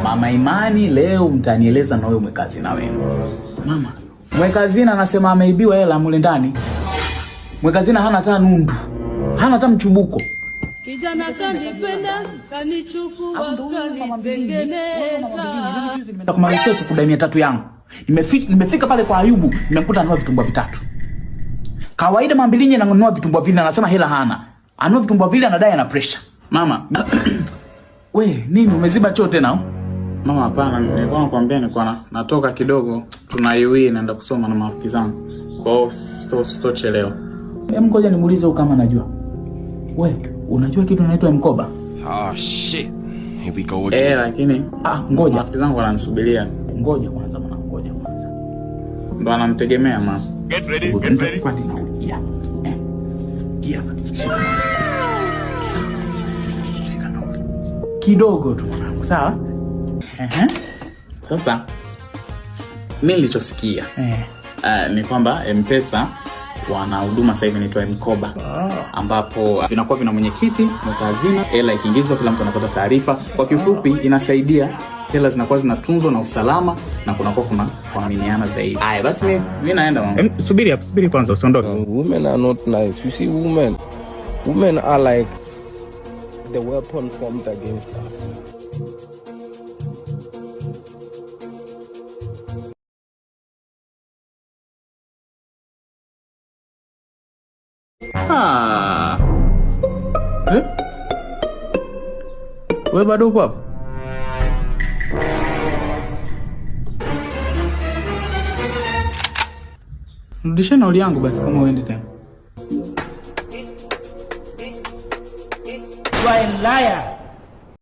Mama Imani, leo mtanieleza na wewe mweka hazina wenu. Mama, mweka hazina anasema ameibiwa hela mule ndani. Mweka hazina hana hata nundu. Hana hata mchubuko. Kijana kanipenda, kanichukua, kanitengeneza. Nimeenda kwa Marisefu kudai 300 yangu. Nimefika pale kwa Ayubu, nimekuta anunua vitumbua vitatu. Kawaida Mambilinye ananunua vitumbua vile, anasema hela hana. Anunua vitumbua vile, anadai ana pressure. Mama, We, nini umeziba choo tena? Mama hapana, nilikuwa nakwambia nilikuwa natoka kidogo, tuna UE naenda kusoma na marafiki zangu. Kwa hiyo sitochelewa. Hem, ngoja nimuulize huyu kama anajua. We, unajua kitu inaitwa mkoba? Oh shit. Here we go again. Lakini Ah, ngoja. marafiki zangu wananisubiria. Ngoja kwanza mwana, ngoja kwanza. Ndo anamtegemea mama. Get ready, get ready. Kwani nauli. Ya. Ya. Shika. Shika nauli. Kidogo tu mwanangu, sawa? Ehe. Sasa mimi nilichosikia ni kwamba M-Pesa wana huduma sasa hivi inaitwa M-Koba, ambapo vinakuwa vina mwenyekiti, mweka hazina, hela ikiingizwa kila mtu anapata taarifa. Kwa kifupi inasaidia hela zinakuwa zinatunzwa na usalama na kunakuwa kuna kuaminiana zaidi. Haya basi mimi naenda mama. Subiri hapo, subiri kwanza usiondoke. Women are not nice. You see, women are like the weapon formed against us. Ah. Eh? Wewe bado upo hapo? Rudisha nauli yangu basi kama uende tena. You are a liar.